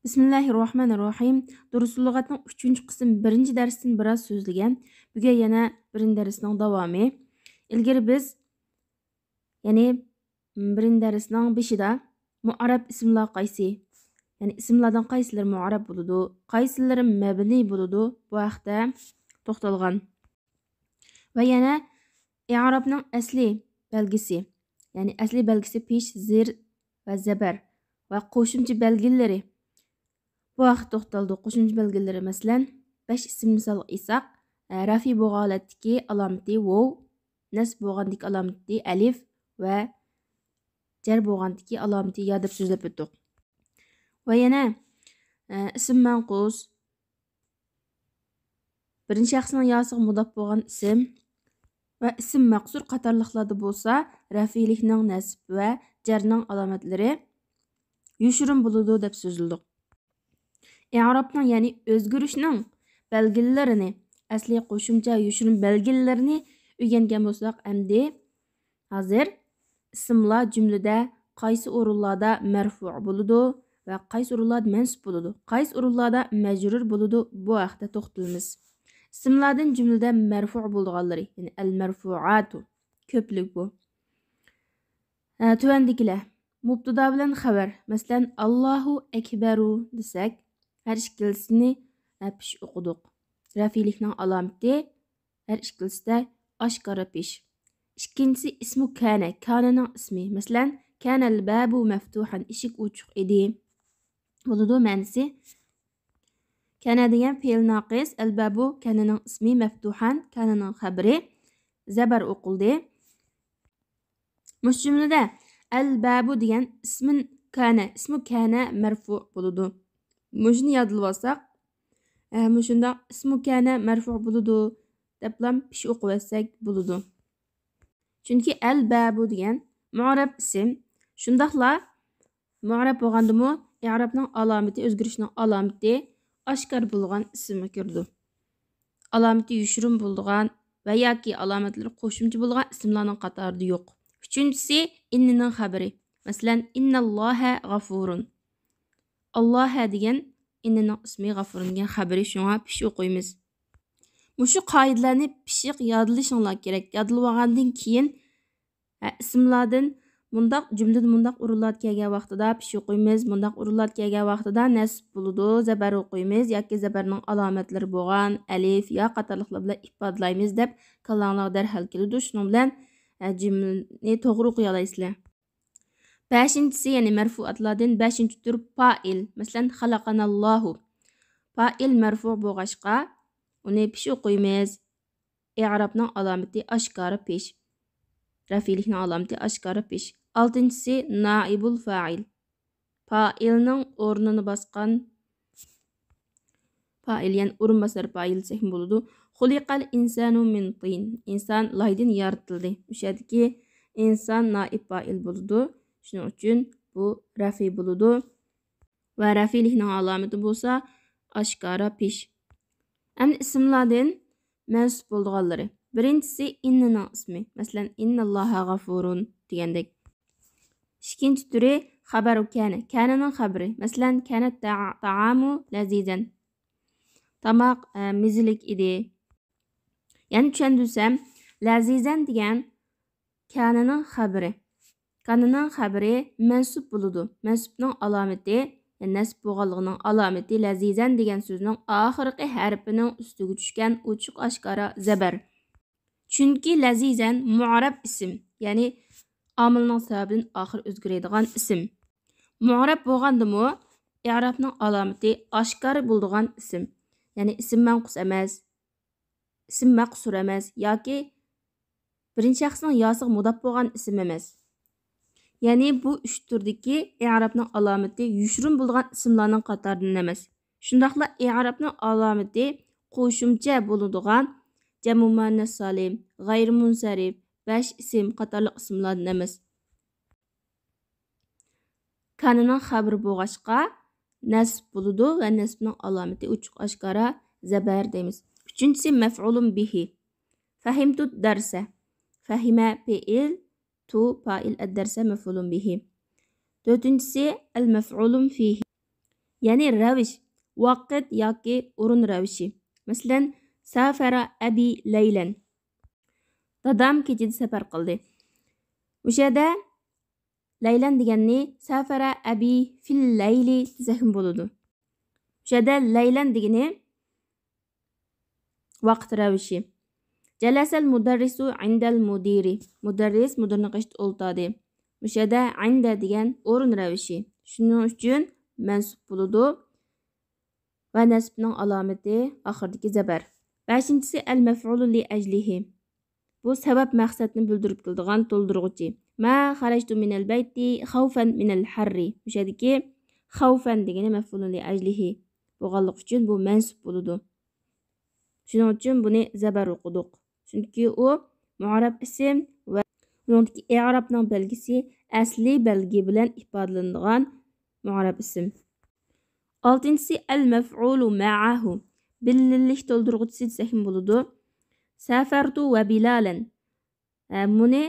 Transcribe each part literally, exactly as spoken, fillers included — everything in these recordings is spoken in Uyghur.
بىسمىللاھىررەھمانىررەھىم. دۇرۇسۇل لۇغەتنىڭ ئۈچىنچى قىسىم بىرىنچى دەرستىن بىراز سۆزلىگەن. بۈگۈن يەنە بىرىنچى دەرسنىڭ داۋامى. ئىلگىرى بىز، يەنى، بىرىنچى دەرسنىڭ بېشىدا مۇئرەب ئىسىملار قايسى؟ يەنى ئىسىملاردىن قايسىلىرى مۇئرەب بولىدۇ؟ قايسىلىرى مەبنىي بولىدۇ؟ بۇ ھەقتە توختالغان. ۋە يەنە ئىئرابنىڭ ئەسلى بەلگىسى، يەنى ئەسلى بەلگىسى پېش، زېر ۋە زەبەر ۋە قوشۇمچە بەلگىلىرى. بۇ ھەقتە توختالدۇق. قوشۇمچە بەلگىلىرى، مەسىلەن، بەش ئىسىم مىسالغا ئېيتساق، ئە، رەفئى بولغان ھالەتتىكى ئالامىتى ۋوۋ، نەسب بولغاندىكى ئالامىتى ئەلىف ۋە جەر بولغاندىكى ئالامىتى يا دەپ سۆزلەپ ئۆتتۇق. ۋە يەنە، ئە، ئىسىم مەنقۇس، بىرىنچى شەخسنىڭ ياسىغا مۇداپ بولغان ئىسىم ۋە ئىسىم مەقسۇر قاتارلىقلاردا بولسا، رەفئىيلىكنىڭ نەسب ۋە جەرنىڭ ئالامەتلىرى يوشۇرۇن بولىدۇ دەپ سۆزلىدۇق. ئىئرابنىڭ، يەنى ئۆزگىرىشنىڭ بەلگىلىرىنى، ئەسلى قوشۇمچە يوشۇرۇن بەلگىلىرىنى ئۆگەنگەن بولساق، ئەمدى ھازىر ئىسىملار جۈملىدە قايسى ئورۇنلاردا مەرفۇ بولىدۇ ۋە قايسى ئورۇنلاردا مەنسۇب بولىدۇ، قايسى ئورۇنلاردا مەجرۇر بولىدۇ، بۇ ھەقتە توختىلىمىز. ئىسىملاردىن جۈملىدە مەرفۇ بولىدىغانلىرى، يەنى ئەل مەرفۇئاتۇ، كۆپلۈك بۇ. ھە، تۆۋەندىكىلەر مۇبتىدا بىلەن خەۋەر، مەسىلەن، ئاللاھۇ ئەكبەرۇ دېسەك، ھەر ئىككىلىسىنى، ھە، پېش ئوقۇدۇق. رەفئىيلىكنىڭ ئالامىتى ھەر ئىككىلىسىدە ئاشكارا پېش. ئىككىنچىسى ئىسمۇ كانە، كانىنىڭ ئىسمى. مەسىلەن، كانەل بابۇ مەفتۇھەن، ئىشىك ئوچۇق ئىدى. بولىدۇ مەنىسى. كانە دېگەن پېئىل ناقىس، ئەل بابۇ كانىنىڭ ئىسمى، مەفتۇھەن كانىنىڭ خەبىرى، زەبەر ئوقۇلدى. مۇشۇ جۈملىدە ئەل بابۇ دېگەن ئىسمىن كانە، ئىسمۇ كانە مەرفۇ بولىدۇ. مۇشۇنى يادلىۋالساق، ئە، مۇشۇنداق ئىسمۇ كانە مەرفۇ بولىدۇ دەپلا پېش ئوقۇۋەتسەك بولىدۇ. چۈنكى ئەل بابۇ دېگەن مۇئرەب ئىسىم. شۇنداقلا مۇئرەب بولغاندىمۇ ئىئرابنىڭ ئالامىتى، ئۆزگىرىشنىڭ ئالامىتى ئاشكارا بولغان ئىسىمغا كىرىدۇ. ئالامىتى يوشۇرۇن بولىدىغان ۋە ياكى ئالامەتلىرى قوشۇمچە بولغان ئىسىملارنىڭ قاتارىدا يوق. ئۈچىنچىسى ئىننىنىڭ خەبىرى. مەسىلەن، ئىنناللاھە غەفۇرۇن. ئاللاھە دېگەن ئىننىنىڭ ئىسمى، غەفۇرۇن دېگەن خەبىرى، شۇڭا پېش ئوقۇيمىز. مۇشۇ قائىدىلەرنى پىششىق يادلىشىڭلار كېرەك. يادلىۋالغاندىن كېيىن، ھە، ئىسىملاردىن مۇنداق، جۈملىدىن مۇنداق ئورۇنلاردا كەلگەن ۋاقتىدا پېش ئوقۇيمىز، مۇنداق ئورۇنلاردا كەلگەن ۋاقتىدا نەسب بولىدۇ، زەبەر ئوقۇيمىز ياكى زەبەرنىڭ ئالامەتلىرى بولغان ئەلىف يا قاتارلىقلار بىلەن ئىپادىلەيمىز دەپ كاللاڭلارغا دەرھال كېلىدۇ. شۇنىڭ بىلەن، ھە، جۈملىنى توغرا ئوقۇيالايسىلەر. بەشىنچىسى، يەنى مەرفۇئاتلاردىن بەشىنچى تۈر پائىل. مەسىلەن، خەلەقەنەللاھۇ. پائىل مەرفۇ بولغاچقا، ئۇنى پېش ئوقۇيمىز. ئىئرابنىڭ ئالامىتى ئاشكارا پېش. رەفئىيلىكنىڭ ئالامىتى ئاشكارا پېش. ئالتىنچىسى، نائىبۇل فائىل. پائىلنىڭ ئورنىنى باسقان پائىل، يەنى ئورۇنباسار پائىل دېسەكمۇ بولىدۇ. خۇلىقەل ئىنسانۇ مىن تىن. ئىنسان لايدىن يارىتىلدى. مۇشۇ يەردىكى ئىنسان نائىب پائىل بولىدۇ. شۇنىڭ ئۈچۈن بۇ رەفئى بولىدۇ. ۋە رەفئىيلىكنىڭ ئالامىتى بولسا ئاشكارا پېش. ئەمدى ئىسىملاردىن مەنسۇپ بولىدىغانلىرى. بىرىنچىسى ئىننىنىڭ ئىسمى. مەسىلەن، ئىنناللاھا غەفۇرۇن دېگەندەك. ئىككىنچى تۈرى خەبەرۇ كانە. كانىنىڭ خەبىرى. مەسىلەن، كانەت تائامۇ لەزىزەن. تاماق، ئە، مېزىلىك ئىدى. يەنە چۈشەندۈرسەم، لەزىزەن دېگەن كانىنىڭ خەبىرى. كانىنىڭ خەبىرى مەنسۇپ بولىدۇ. مەنسۇپنىڭ ئالامىتى، يەنى نەسب بولغانلىقىنىڭ ئالامىتى لەزىزەن دېگەن سۆزنىڭ ئاخىرقى ھەرپىنىڭ ئۈستىگە چۈشكەن ئوچۇق ئاشكارا زەبەر. چۈنكى لەزىزەن مۇئرەب ئىسىم، يەنى ئامىلنىڭ سەۋەبىدىن ئاخىر ئۆزگىرىدىغان ئىسىم. مۇئرەب بولغاندىمۇ ئىئرابنىڭ ئالامىتى ئاشكارا بولىدىغان ئىسىم. يەنى ئىسىم مەنقۇس ئەمەس. ئىسىم مەقسۇر ئەمەس ياكى بىرىنچى شەخسنىڭ ياسىغا مۇداپ بولغان ئىسىم ئەمەس. يەنى بۇ ئۈچ تۈردىكى ئىئرابنىڭ ئالامىتى يوشۇرۇن بولىدىغان ئىسىملارنىڭ قاتارىدىن ئەمەس. شۇنداقلا ئىئرابنىڭ ئالامىتى قوشۇمچە بولىدىغان جەمئۇ مۇئەننەس سالىم، غەيرىي مۇنسەرىپ، بەش ئىسىم قاتارلىق ئىسىملاردىن ئەمەس. كانىنىڭ خەبىرى بولغاچقا، نەسب بولىدۇ ۋە نەسبنىڭ ئالامىتى ئوچۇق ئاشكارا زەبەر دەيمىز. ئۈچىنچىسى مەفئۇلۇن بىھى. فەھىمتۇ دەرسە. فەھىمە پېئىل، تۇ پائىل، ئەددەرسە مەفئۇلۇن بىھى. تۆتىنچىسى ئەل مەفئۇلۇن فىھى. يەنى رەۋىش، ۋاقىت ياكى ئورۇن رەۋىشى. مەسىلەن، سافەرە ئەبى لەيلەن. دادام كېچىدە سەپەر قىلدى. مۇشۇ يەردە لەيلەن دېگەننى سافەرە ئەبى فىل لەيلى دېسەكمۇ بولىدۇ. مۇشۇ يەردە لەيلەن دېگىنى ۋاقىت رەۋىشى. جەلەسەل مۇدەررىسۇ ئىندەل مۇدىرى. مۇدەررىس مۇدىرنىڭ قېشىدا ئولتۇردى. مۇشۇ يەردە ئىندە دېگەن ئورۇن رەۋىشى. شۇنىڭ ئۈچۈن مەنسۇب بولىدۇ. ۋە نەسبنىڭ ئالامىتى ئاخىرىدىكى زەبەر. بەشىنچىسى، ئەل مەفئۇلۇ لىئەجلىھى. بۇ سەۋەب مەقسەتنى بىلدۈرۈپ كېلىدىغان تولدۇرغۇچى. ما خەرەجتۇ مىنەل بەيتى خەۋفەن مىنەل ھەررى. مۇشۇ يەردىكى خەۋفەن دېگىنى مەفئۇلۇ لىئەجلىھى بولغانلىقى ئۈچۈن بۇ مەنسۇب بولىدۇ. شۇنىڭ ئۈچۈن بۇنى زەبەر ئوقۇدۇق. چۈنكى ئۇ مۇئرەب ئىسىم ۋە ئۇنىڭدىكى ئىئرابنىڭ بەلگىسى ئەسلىي بەلگە بىلەن ئىپادىلىنىدىغان مۇئرەب ئىسىم. ئالتىنچىسى، ئەل مەفئۇلۇ مەئەھۇ. بىللىلىك تولدۇرغۇچىسى دېسەكمۇ بولىدۇ. سافەرتۇ ۋە بىلالەن. ئە، بۇنى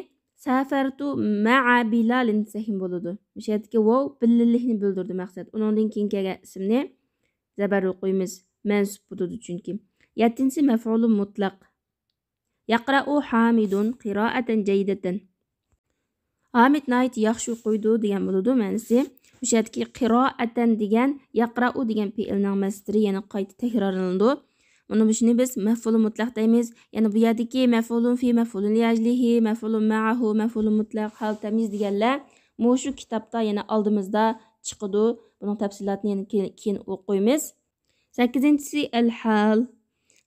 سافەرتۇ مەئە بىلالىن دېسەكمۇ بولىدۇ. مۇشۇ يەردىكى ۋاۋ بىللىلىكنى بىلدۈردى مەقسەت. ئۇنىڭدىن كېيىن كەلگەن ئىسىمنى زەبەر ئوقۇيمىز. مەنسۇب بولىدۇ چۈنكى. يەتتىنچىسى، مەفئۇلۇ مۇتلەق. يەقرەئۇ ھامىدۇن قىرائەتەن جەيدەتەن. ھامىد ناھايىتى ياخشى ئوقۇيدۇ دېگەن بولىدۇ مەنىسى. مۇشۇ يەردىكى قىرائەتەن دېگەن يەقرەئۇ دېگەن پېئىلنىڭ مەسدىرى يەنە قايتا تەكرارلىنىدۇ. مانا مۇشۇنى بىز مەفئۇلۇ مۇتلەق دەيمىز. يەنە بۇ يەردىكى مەفئۇلۇن فى، مەفئۇلۇن لىئەجلىھى، مەفئۇلۇن مەئەھۇ، مەفئۇلۇن مۇتلەق، ھال تەميىز دېگەنلەر مۇشۇ كىتابتا يەنە ئالدىمىزدا چىقىدۇ. بۇنىڭ تەپسىلاتىنى يەنە كېيىن، كېيىن ئوقۇيمىز. سەككىزىنچىسى ئەل ھال،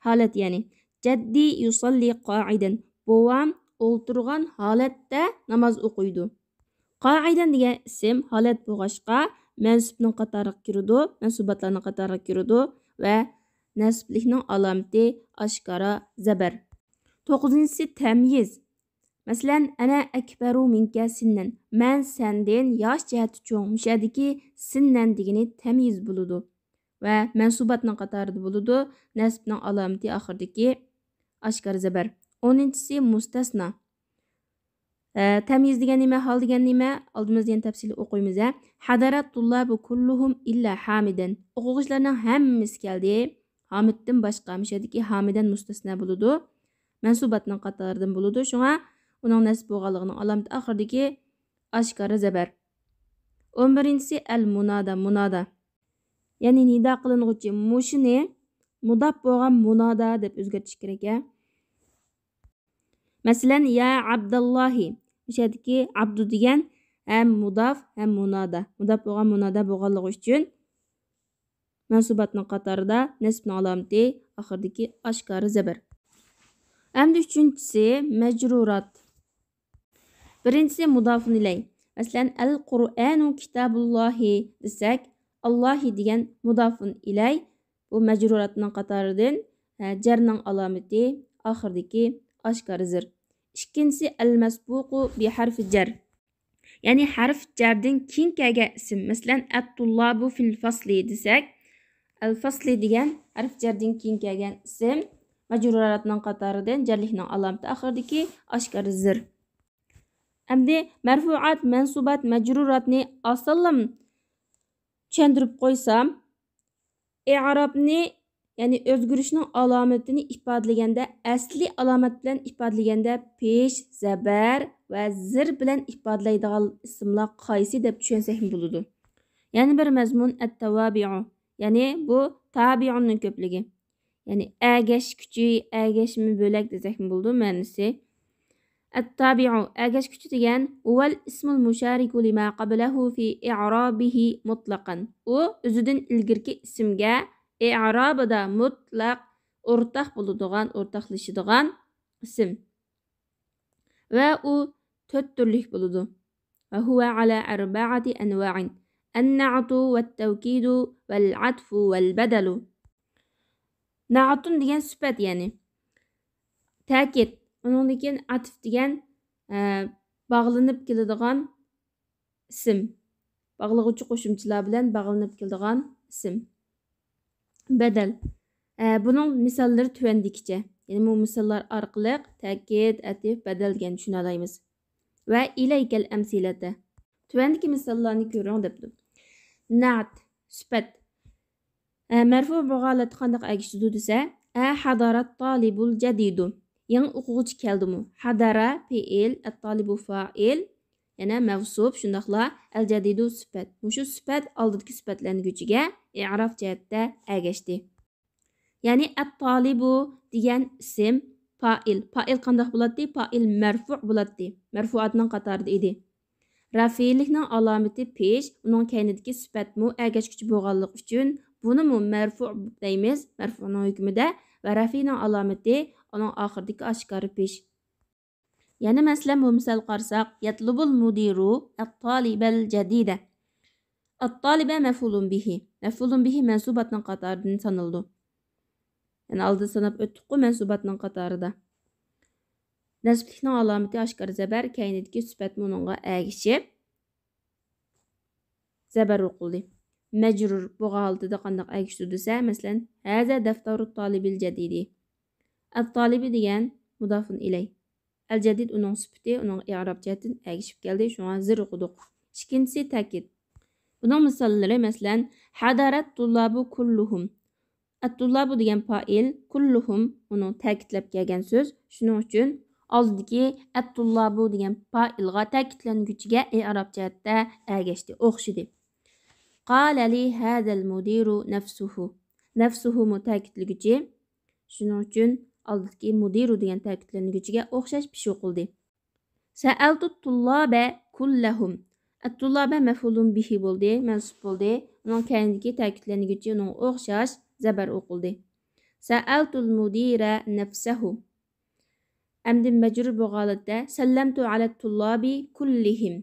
ھالەت، يەنى جەددى يۇساللى قائىدەن، بوۋام ئولتۇرغان ھالەتتە ناماز ئوقۇيدۇ. قائىدەن دېگەن ئىسىم ھالەت بولغاچقا، مەنسۇبنىڭ قاتارىغا كىرىدۇ، مەنسۇباتلارنىڭ قاتارىغا كىرىدۇ ۋە نەسبلىكنىڭ ئالامىتى ئاشكارا زەبەر. توققۇزىنچىسى تەميىز. مەسىلەن، ئەنە ئەكبەرۇ مىنكە سىننەن. مەن سەندىن ياش جەھەتتە چوڭ. مۇشۇ يەردىكى سىننەن دېگىنى تەميىز بولىدۇ ۋە مەنسۇباتنىڭ قاتارىدا بولىدۇ. نەسبنىڭ ئالامىتى ئاخىرىدىكى ئاشكارا زەبەر. ئونىنچىسى مۇستەسنا. ئە، تەميىز دېگەن نېمە، ھال دېگەن نېمە؟ ئالدىمىزدا يەنە تەپسىلىي ئوقۇيمىز، ھە. ھەدەرە تۇللابۇ كۇللۇھۇم ئىللا ھامىدەن. ئوقۇغۇچىلارنىڭ ھەممىسى كەلدى. ھامىدتىن باشقا، مۇشۇ يەردىكى ھامىدەن مۇستەسنا بولىدۇ. مەنسۇباتنىڭ قاتارىدىن بولىدۇ. شۇڭا ئۇنىڭ نەسب بولغانلىقىنىڭ ئالامىتى ئاخىرىدىكى ئاشكارا زەبەر. ئون بىرىنچىسى ئەل مۇنادا، مۇنادا. يەنى نىدا قىلىنغۇچى. مۇشۇنى مۇداپ بولغان مۇنادا دەپ ئۆزگەرتىش كېرەك، ھە. مەسىلەن، يا ئابداللاھى. مۇشۇ يەردىكى ئابدۇ دېگەن ھەم مۇداف، ھەم مۇنادا. مۇداپ بولغان مۇنادا بولغانلىقى ئۈچۈن مەنسۇباتنىڭ قاتارىدا نەسبنىڭ ئالامىتى ئاخىرىدىكى ئاشكارا زەبەر. ئەمدى ئۈچىنچىسى مەجرۇرات. بىرىنچىسى مۇدافۇن ئىلەي. مەسىلەن، ئەل قۇرئانۇ كىتابۇللاھى دېسەك، ئاللاھى دېگەن مۇدافۇن ئىلەي، بۇ مەجرۇراتنىڭ قاتارىدىن، ھە، جەرنىڭ ئالامىتى ئاخىرىدىكى ئاشكارا زىر. ئىككىنچىسى ئەل مەسبۇقۇ بىھەرفى جەر. يەنى ھەرف جەردىن كېيىن كەلگەن ئىسىم. مەسىلەن، ئەتتۇللابۇ فىل فەسلى دېسەك، ئەل فەسلى دېگەن ھەرف جەردىن كېيىن كەلگەن ئىسىم، مەجرۇراتنىڭ قاتارىدىن جەرلىكنىڭ ئالامىتى ئاخىرىدىكى ئاشكارا زىر. ئەمدى مەرفۇئات، مەنسۇبات، مەجرۇراتنى ئاسانلا چۈشەندۈرۈپ قويسام، ئېئرابنى، يەنى ئۆزگىرىشنىڭ ئالامىتىنى ئىپادىلىگەندە، ئەسلىي ئالامەت بىلەن ئىپادىلىگەندە پېش، زەبەر ۋە زىر بىلەن ئىپادىلەيدىغان ئىسىملار قايسى دەپ چۈشەنسەكمۇ بولىدۇ. يەنە بىر مەزمۇن ئەتتەۋابىئۇ، يەنى بۇ تابىئۇننىڭ كۆپلۈكى. يەنى ئەگەشكۈچى، ئەگەشمە بۆلەك دېسەكمۇ بولىدۇ مەنىسى. ئەتتابىئۇ، ئەگەشكۈچى دېگەن، ھۇۋەل ئىسمۇل مۇشارىكۇ لىما قەبلەھۇ فى ئىئرابىھى مۇتلەقەن. ئۇ ئۆزىدىن ئىلگىرىكى ئىسىمگە ئىئرابىدا مۇتلەق ئورتاق بولىدىغان، ئورتاقلىشىدىغان ئىسىم. ۋە ئۇ تۆت تۈرلۈك بولىدۇ. ۋە ھۇۋە ئەلا ئەربەئەتى ئەنۋائىن. ئەننەئتۇ ۋەتتەۋكىدۇ ۋەلئەتفۇ ۋەلبەدەلۇ. نەئتۇن دېگەن سۈپەت، يەنى تەكىت. ئۇنىڭدىن كېيىن ئەتف دېگەن، ئە، باغلىنىپ كېلىدىغان ئىسىم. باغلىغۇچى قوشۇمچىلار بىلەن باغلىنىپ كېلىدىغان ئىسىم. بەدەل. ئە، بۇنىڭ مىساللىرى تۆۋەندىكىچە. يەنى بۇ مىساللار ئارقىلىق تەكىت، ئەتف، بەدەل دېگەننى چۈشىنەلەيمىز. ۋە ئىلەيكەل ئەمسىلەتە. تۆۋەندىكى مىساللارنى كۆرۈڭ دەپتۇ. نەئت، سۈپەت. ئە، مەرفۇ بولغان ھالەتتە قانداق ئەگىشىدۇ دېسە، ئە، حەدەرەت تالىبۇل جەدىدۇ. يېڭى ئوقۇغۇچى كەلدىمۇ؟ حەدەرە پېئىل، ئەتتالىبۇ فائىل، يەنە مەۋسۇپ، شۇنداقلا ئەلجەدىدۇ سۈپەت. مۇشۇ سۈپەت ئالدىدىكى سۈپەتلەنگۈچىگە ئىئراب جەھەتتە ئەگەشتى. يەنى ئەتتالىبۇ دېگەن ئىسىم پائىل. پائىل قانداق بولاتتى؟ پائىل مەرفۇ بولاتتى. مەرفۇئاتنىڭ قاتارىدا ئىدى. رەفىئىيلىكنىڭ ئالامىتى پېش، ئۇنىڭ كەينىدىكى سۈپەتمۇ ئەگەشكۈچى بولغانلىقى ئۈچۈن، بۇنىمۇ مەرفۇ دەيمىز، مەرفۇنىڭ ھۆكمىدە، ۋە رەفىئىنىڭ ئالامىتى ئۇنىڭ ئاخىرىدىكى ئاشكارا پېش. يەنە مەسىلەن، بۇ مىسال قارىساق، يەتلۇبۇل مۇدىرۇ ئەتتالىبەل جەدىدە. ئەتتالىبە مەفئۇلۇن بىھى. مەفئۇلۇن بىھى مەنسۇباتنىڭ قاتارىدىن سانىلىدۇ. يەنى ئالدىدا ساناپ ئۆتتۇققۇ مەنسۇباتنىڭ قاتارىدا. نەسبلىكنىڭ ئالامىتى ئاشكارا زەبەر، كەينىدىكى سۈپەتمۇ ئۇنىڭغا ئەگىشىپ زەبەر ئوقۇلدى. مەجرۇر بولغان ھالىتىدە قانداق ئەگىشىدۇ دېسە، مەسىلەن، ھازا دەفتەرۇت تالىبىل جەدىدى. ئەت تالىبى دېگەن مۇدافۇن ئىلەي. ئەل جەدىد ئۇنىڭ سۈپىتى، ئۇنىڭ ئىئراب جەھەتتىن ئەگىشىپ كەلدى، شۇڭا زىر ئوقۇدۇق. ئىككىنچىسى تەكىت. بۇنىڭ مىساللىرى، مەسىلەن، ھەدەرەت تۇللابۇ كۇللۇھۇم. ئەتتۇللابۇ دېگەن پائىل، كۇللۇھۇم ئۇنىڭ تەكىتلەپ كەلگەن سۆز. شۇنىڭ ئۈچۈن ئالدىدىكى ئەتتۇللابۇ دېگەن پائىلغا تەكىتلەنگۈچىگە ئىئراب جەھەتتە ئەگەشتى، ئوخشىدى. قالەلى ھازەل مۇدىرۇ نەفسۇھۇ. نەفسۇھۇمۇ تەكىتلىگۈچى. شۇنىڭ ئۈچۈن ئالدىدىكى مۇدىرۇ دېگەن تەكىتلەنگۈچىگە ئوخشاش پېش ئوقۇلدى. سەئەلتۇ تۇللابە كۇللەھۇم. ئەتتۇللابە مەفئۇلۇن بىھى بولدى، مەنسۇب بولدى. ئۇنىڭ كەينىدىكى تەكىتلەنگۈچى ئۇنىڭغا ئوخشاش زەبەر ئوقۇلدى. سەئەلتۇل مۇدىرە نەفسەھۇ. ئەمدى مەجرۇر بولغان ھالەتتە سەللەمتۇ ئەلەت تۇللابى كۇللىھىم.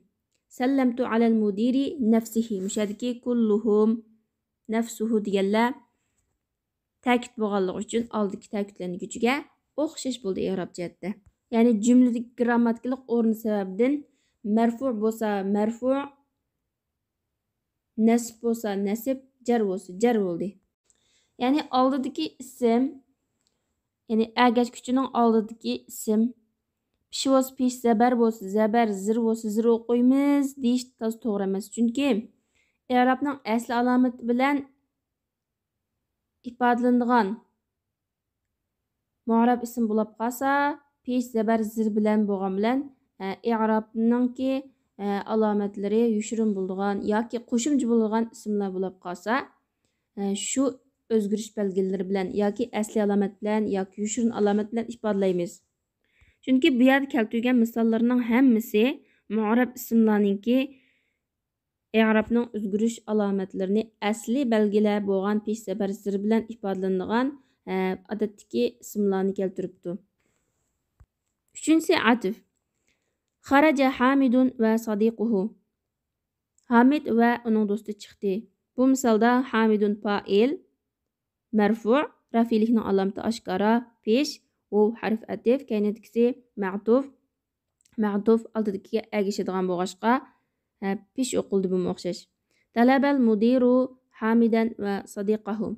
سەللەمتۇ ئەلەل مۇدىرى نەفسىھى. مۇشۇ يەردىكى كۇللۇھۇم، نەفسۇھۇ دېگەنلەر تەكىت بولغانلىقى ئۈچۈن ئالدىكى تەكىتلەنگۈچىگە ئوخشاش بولدى ئېئراب جەھەتتە. يەنى جۈملىدىكى گىرامماتىكىلىق ئورنى سەۋەبىدىن مەرفۇ بولسا مەرفۇ، نەسب بولسا نەسب، جەر بولسا جەر بولدى. يەنى ئالدىدىكى ئىسىم، يەنى ئەگەشكۈچىنىڭ ئالدىدىكى ئىسىم پېش بولسا پېش، زەبەر بولسا زەبەر، زىر بولسا زىر ئوقۇيمىز دېيىش تازا توغرا ئەمەس. چۈنكى ئېئرابنىڭ ئەسلى ئالامىتى بىلەن ئىپادىلىنىدىغان مۇئەررەپ ئىسىم بولۇپ قالسا، پېش زەبەر زىر بىلەن بولغان بىلەن، ئە، ئېئرابنىڭكى، ئە، ئالامەتلىرى يوشۇرۇن بولىدىغان ياكى قوشۇمچە بولىدىغان ئىسىملار بولۇپ قالسا، ئە، شۇ ئۆزگىرىش بەلگىلىرى بىلەن ياكى ئەسلىي ئالامەت بىلەن ياكى يوشۇرۇن ئالامەت بىلەن ئىپادىلەيمىز. چۈنكى بۇ يەردە كەلتۈرگەن مىساللارنىڭ ھەممىسى مۇئەررەپ ئىسىملارنىڭكى ئېئرابنىڭ ئۆزگىرىش ئالامەتلىرىنى ئەسلىي بەلگىلەر بولغان پېش زەبەر زىر بىلەن ئىپادىلىنىدىغان، ئە، ئادەتتىكى ئىسىملارنى كەلتۈرۈپتۇ. ئۈچىنچىسى ئەتىف. خەرەجە ھامىدۇن ۋە سادىقۇھۇ. ھامىد ۋە ئۇنىڭ دوستى چىقتى. بۇ مىسالدا ھامىدۇن پائىل، مەرفۇ، رەفىلىكنىڭ ئالامىتى ئاشكارا، پېش، ۋاۋ ھەرف ئەتىپ، كەينىدىكىسى مەتۇف، مەتۇف ئالدىدىكىگە ئەگىشىدىغان بولغاچقا، ھە، پېش ئوقۇلدى بۇمۇ ئوخشاش. تەلەبەل مۇدىرۇ ھامىدەن ۋە سادىقەھۇ.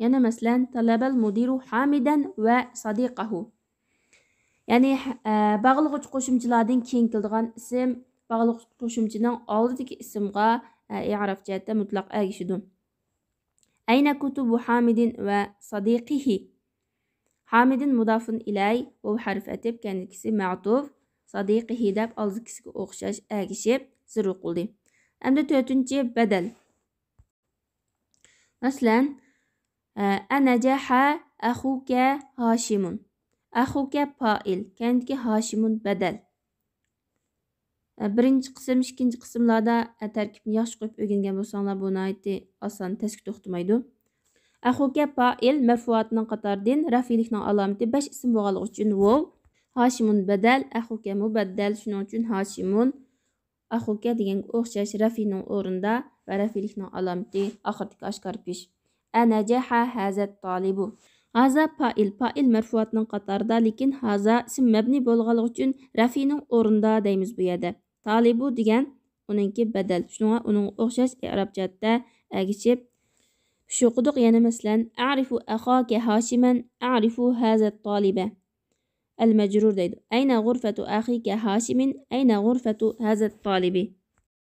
يەنە مەسىلەن، تەلەبەل مۇدىرۇ ھامىدەن ۋە سادىقەھۇ. يەنى، ئە، باغلىغۇچ قوشۇمچىلاردىن كېيىن كېلىدىغان ئىسىم، باغلىغۇچ قوشۇمچىنىڭ ئالدىدىكى ئىسىمغا، ئە، ئىئراب جەھەتتە مۇتلەق ئەگىشىدۇ. ئەينە كۇتۇبۇ ھامىدىن ۋە سادىقىھى. ھامىدىن مۇدافۇن ئىلەي، ۋاۋ ھەرف ئەتىپ، كەينىدىكىسى مەتۇف، سادىقىھى دەپ ئالدىدىكىسىگە ئوخشاش ئەگىشىپ زىر ئوقۇلدى. ئەمدى تۆتىنچى بەدەل. مەسىلەن، ئە، ئەنەجەھە ئەخۇكە ھاشىمۇن. ئەخۇكە پائىل، كەينىدىكى ھاشىمۇن بەدەل. ئە، بىرىنچى قىسىم، ئىككىنچى قىسىملاردا، ئە، تەركىبنى ياخشى قويۇپ ئۆگەنگەن بولساڭلار، بۇ ناھايىتى ئاسان، تەسكە توختىمايدۇ. ئەخۇكە پائىل مەرفۇئاتنىڭ قاتارىدىن رەفىلىكنىڭ ئالامىتى بەش ئىسىم بولغانلىقى ئۈچۈن ۋاۋ، ھاشىمۇن بەدەل، ئەخۇكە مۇبەددەل، شۇنىڭ ئۈچۈن ھاشىمۇن، ئەخۇكە دېگەنگە ئوخشاش رەفىنىڭ ئورنىدا ۋە رەفىلىكنىڭ ئالامىتى ئاخىرىدىكى ئاشكارا پېش. ئەنەجەھە ھازا تالىبۇ. ھازا پائىل، پائىل مەرفۇئاتنىڭ قاتارىدا، لېكىن ھازا ئىسىم مەبنى بولغانلىقى ئۈچۈن رەفىنىڭ ئورنىدا دەيمىز بۇ يەردە. تالىبۇ دېگەن ئۇنىڭكى بەدەل. شۇنىڭغا ئۇنىڭغا ئوخشاش ئىئراب جەھەتتە ئەگىشىپ ئۈچ ئوقۇدۇق. يەنە مەسىلەن، ئەرىفۇ ئەخاكە ھاشىمەن، ئەرىفۇ ھازا تالىبە. ئەل مەجرۇر دەيدۇ. ئەينە غۇرفەتۇ ئەخىكە ھاشىمىن، ئەينە غۇرفەتۇ ھازا تالىبى.